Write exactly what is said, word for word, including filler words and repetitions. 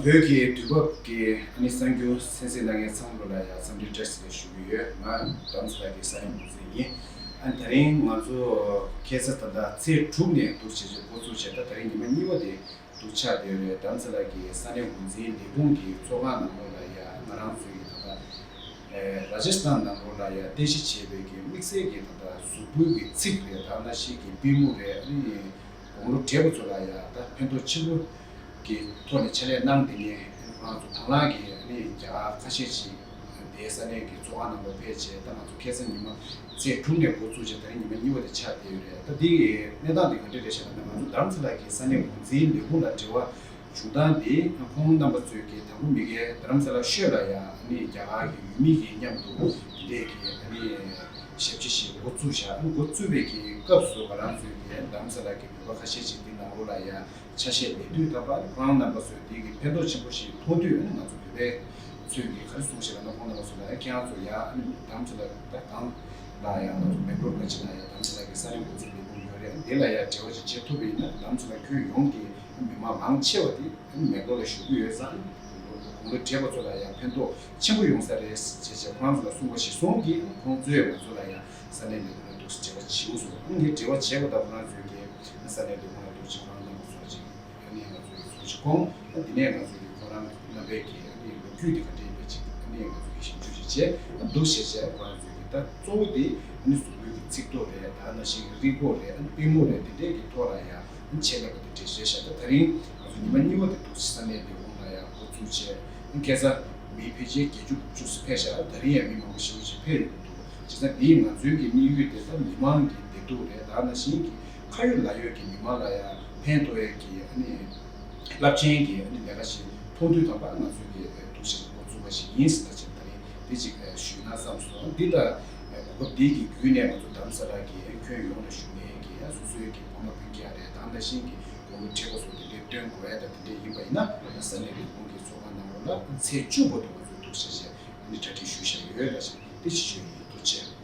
བོད་ཀྱི་དུས་བབ་ཀྱི་ཨ་ནི་གསར་འགྱུར་གསན་གཟིགས་གནང་མཁན་ཚང་མ་ལ་ཡང་འཚམས་འདྲི་བཀྲ་ཤིས་བདེ་ལེགས་ཞུ་གི་ཡོད། ང་རྡ་རམ་ས་ལ་གི་ས་གནས་འགོ་འཛིན་ཡིན། ཨ་ནི་དེ་རིང་ང་ཚོ་ཁ་སང་ད་ལྟ་ཚེས་དྲུག་ནས་འདུག་བྱས་བྱས་འགོ་བཙུགས་བྱས། ད་དེ་རིང་ཉི་མ་གཉིས་པ་དེ་འདུག་ཆགས་བསྡད་ཡོད་རེད། རྡ་རམ་ས་ལ་གི་ས་གནས་འགོ་འཛིན་ལས་ཁུངས་ཀྱི་ཚོགས་ཁང་ནང་ལོགས་ལ་ཡ་ང་རང་ཚོའི་གི་ད་ལྟ་ཨེ་ར་ཇ་སི་ཐན་ནང་ལོགས་ལ་ཡ་རྟེན་གཞི་བྱས་པའི་གི་དམིགས་བསལ་གྱི་ད་ལྟ་གཟུགས་པོའི་གི་ཚིགས་རེད། ད་ནང་བཞིན་གྱི་པུས་མོ་རེད། ཨ་ནི་དགུང་ལོ་བགྲེས་པོ་ཚོ་ལ་ཡ་ད་ཕན་ཐོགས་ཆེན་པོ་གི་ཐོག་ནས་ཕྱག་ལས་གནང་བསྡད་མཁན་ཁོ་རང་ཚོ་དང་བླངས་ཀྱི་ཨ་ནི་རྒྱ་གར་ཁ་ཤས་ཤིག་དེའི་ས་གནས་ཀྱི་ཚོགས་ཁང་ནང་ལ་ཕེབས་བྱས། ད་ང་ཚོ་ཁ་སང་ཉི་མ་ཚེས་དྲུག་ནས་འགོ་བཙུགས་བྱས་ད་རིང་ཉི་མ་གཉིས་པ་དེ་ཆགས་བསྡད་ཡོད་རེད། ད་འདི་གི་གནས་སྟངས་དེ་ག་འདྲ་རེད་ཤག་ལབ་ན། ང་ཚོ་རྡ་རམ་ས་ལ་གི་ས་གནས་འགོ་འཛིན་ལས་ཁུངས་ལ་འབྲེལ་བ་བྱུང་སྟངས་དེ། ཁོང་རྣམ་པ་ཚོས་ཀྱིས་དང་པོ་མ་གི་རྡ་རམ་ས་ལ་ཤོད་ལ་ཡ་ཨ་ནི་རྒྱ་གར་གྱི་ཡུལ་མི་གི་མཉམ་དུ་དེ་འདྲས་ཀྱི་ཨ་ནི་ཞབས་ཕྱི་ཞིག་འགོ་བཙུགས་བཞག་ཨ་ནི་འགོ་བཙུགས་པའི་གི་སྐབས་སུ་ང་རང་ཚོའི་གི་རྡ་རམ་ས་ལ་གི་བོད་པ་ཁ་ཤས་ཤིག་འདི་ནང་ལོགས་ལ་ཡ་ཆ་ཤས་མེད་དུས། ད་བར་ཁོ་རང་རྣམ་པ་ཚོས་འདི་གི་ཕན་ཐོགས་ཆེན་པོ་ཞིག་མཐོང་དུས། ཨ་ནི་ང་ཚོ་བོད་པའི་ཚོས་ཀྱིས་ག་རེ་གསུངས་ཤག་ལབ་ན། ཁོང་རྣམ་པ་ཚོ་ལ་ཡ་ཁྱེད་རང་ཚོ་ཡ་ཨ་ནི་རྡ་རམ་ས་ལ་ད་གང་ལ་ཡ་ང་ཚོ་མེག་ལོར་ག་ཅིག་ལ་ཡ་རྡ་རམ་ས་ལ་གི་ས་གནས་འགོ་འཛིན་ལས་ཁུངས་ཡོད་རེད། འདི་ལ་ཡ་འབྲེལ་བ་ཅིག་བྱེད་ཐུབ་པ་ཡིན་ན་རྡ་རམ་ས་ལ་ཁྱོན་ཡོངས་ཀྱི་མི་མང་མང་ཆེ་བ་དེ་མེག་ལོར་ལ་བཞུགས་ཀྱི་ཡོད་ཙང་། དགུང་ལོ་བགྲེས་པ་ཚོ་ལ་ཡང་ཕན་ཐོགས་ཆེན་པོ་ཡོང་ས་རེད་ཅེས་བྱས་ཁོ་རང་ཚོ་ལ་གསུངས་པ་གཞིར་བཟུང་གིས་ཁོང་ཚོས་ང་ཚོ་ལ་ཡང་ས་གནས་ལས་ཁུངས་ལ་འདུག་སེ་འབྲེལ་བ་བྱེད་དགོས་སོང་། ངས་འབྲེལ་བ་བྱས་པ་དང་ཁོ་རང་ཚོས་ཀྱིས་ས་གནས་ལས་ཁུངས་ལ་འདུག་ཅིག་ཁོ་རང་རྣམ་པ་ཚོ་ཅིག་ཨ་ནི་ང་ཚོ་ཡི་ཚུར་ཅིག་སྐོང་། ཨ་དེ་ནས་ང་ཚོ་ཡི་ཁོ་རང་རྣམ་པས་ཀྱིས་ཨ་ནི་ལོ་རྒྱུས་དེ་ག་འདྲ་ཡིན་པ་ཅིག་ཨ་ནི་ང་ཚོ་ཡི་ཞིབ་འཇུག་ཅིག་བྱས། ཨ་འདུག་སེ་བྱས་ཁོ་རང་ཚོས་ཀྱིས་ད་གཙོ་བོ་དེ་ཨ་ནི་གཟུགས་པོའི་གི་ཚིགས་ཐོ་རེད། ད་ནང་བཞིན་གྱི་རིལ་བུ་རེད། ཨ་ནི་པུས་མོ་རེད། དེ་འདྲས་ཀྱི་ཐོག་ལ་ཡང་ཆེད་ལས་པ་དེ་འདྲས་བྱས་བཞག་ད་དེ་རིང་ང་ཚོ་ཉི་མ་གཉིས་པ་དེ་འདུག་ས་གནས་ལས་ཁུངས་ལ་ཡང་འགོ་བཙུགས་བྱས། ཁ་སང་མི་ཕལ་ཆེར་བརྒྱད་ཅུ་དགུ་བཅུ་ཙམ་ཕེབས་བཞག་ད་རིང་ཡང་མི་མང་པོ་ཞེ་པོ་ཅིག་ཕེབས་ཡོང་གི་འདུག་བྱས་ཙང་འདིས་ང་ཚོའི་གི་དམིགས་ཡུལ་དེ་ད་མི་མང་གི་བདེ་སྡུག་རེད། ད་ནང་བཞིན་གྱི་ཁ་ཡོད་ལག་ཡོད་ཀྱི་མི་མང་ལ་ཡང་ཕན་ཐོགས་ཡས་ཀྱི་ཨ་ནི་རླབས་ཆེན་གྱི་ཨ་ནི་ལས་ཀ་ཞིག་མཐོང་དུས་ཙམ་པ་ང་ཚོའི་གི་འདུག་སེ་འགོ་བཙུགས་པ་ཞིག་ཡིན་ཟེར་ད་ཅིག་ད་རིང་འདི་ཅིག་ཞུས་ན་བསམ་སོང་། འདི་ད་གོ་སྐབས་འདི་གི་བརྒྱུད་ནས་ང་ཚོ་རྡ་རམ་ས་ལ་གི་ཁྱོན་ཡོངས་ནས་བཞུགས་མཁན་གྱི་སོ་སོའི་གི་ཕ་མ་སྤུན་ཀྱག་རེད། ད་ནང་བཞིན་གྱི་དགུང་ལོ་བགྲེས་པོ་ཚོ་དེ་འདྲའི་སྟོན་དགོས་ཡ་ད་དེ་འདྲའི་ཡིན་པ་ཡིན་ན། ས་གནས་ལས་ཁུངས་ཀྱི་ཚོགས་ཁང་ནང་ལོགས་ལ་ཚེས་བཅུ་བར་དུ་ང་ཚོས་འདུག་སེ་བྱས་ཨ་ནི་གྲ་སྒྲིག་ཞུས་བཞག་ཡོད་ལ་ཞེས་འདི་ཅིག་ཞུ་ཡིན། ཐུགས་རྗེ་ཆེ།